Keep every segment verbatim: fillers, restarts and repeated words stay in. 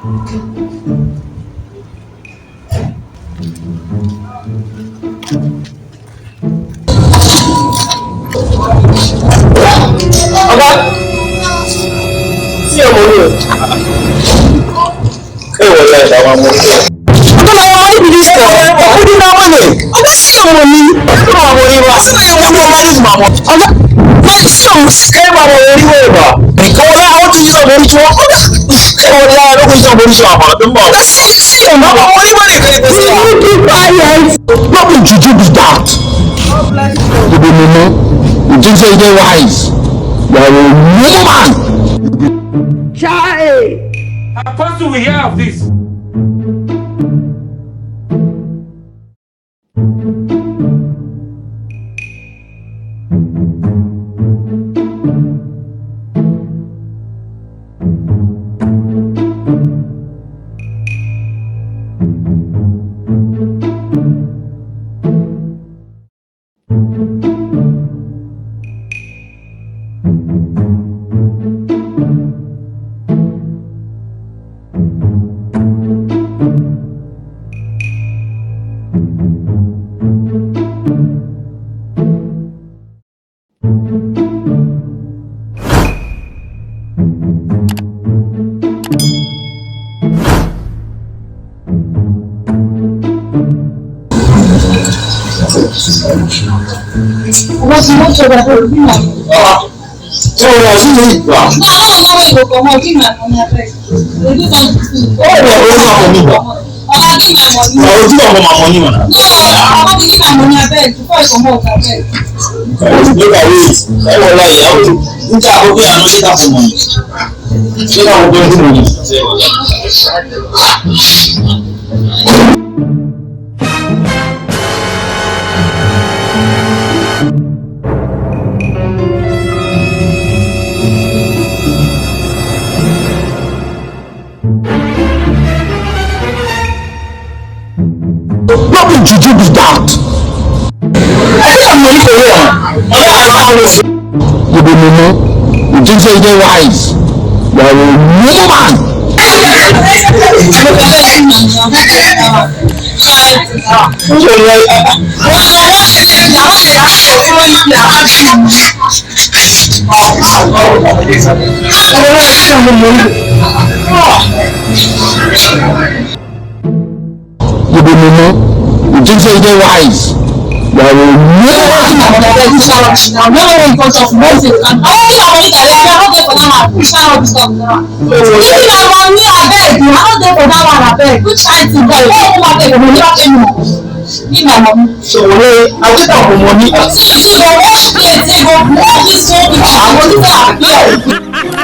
Oga, see your money. Hey, wallahi, that one money. Oga, na your money be this one. Oga, na money. Oga, see your money. Oga, na your money, ba. See na your money, Oga, this my money. Oga, na see your money. Hey, my money, wait, ba. Because I want to use your money to, Oga. Hey, wallahi, I don't go use your money to, Oga. Oga, see, see your money. My money, money, money, money. You keep quiet. No be juju be that. You be mumu. You think say you dey wise? You are a mumu man. Chai! Apostle, we hear of this. Oga, give my money, man. No, I want to give my money, abeg, before I comot, abeg. Make I wait. I go lie, I go. Make I go pay another for money. Make I go pay the money. No be juju be that. I get money for where? You be mumu. You think say you dey wise? You are a mumu man. You be mumu. You think say you dey wise? You are a mumu. Give me my money, abeg. I no dey for that one, abeg. Which kind thing be that? Why you wan take money? Give me my money. So, wale, I take am for money. See, you go wash plate, you go wash this whole thing. I go use am.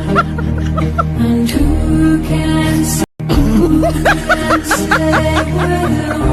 And who can say, who can say whether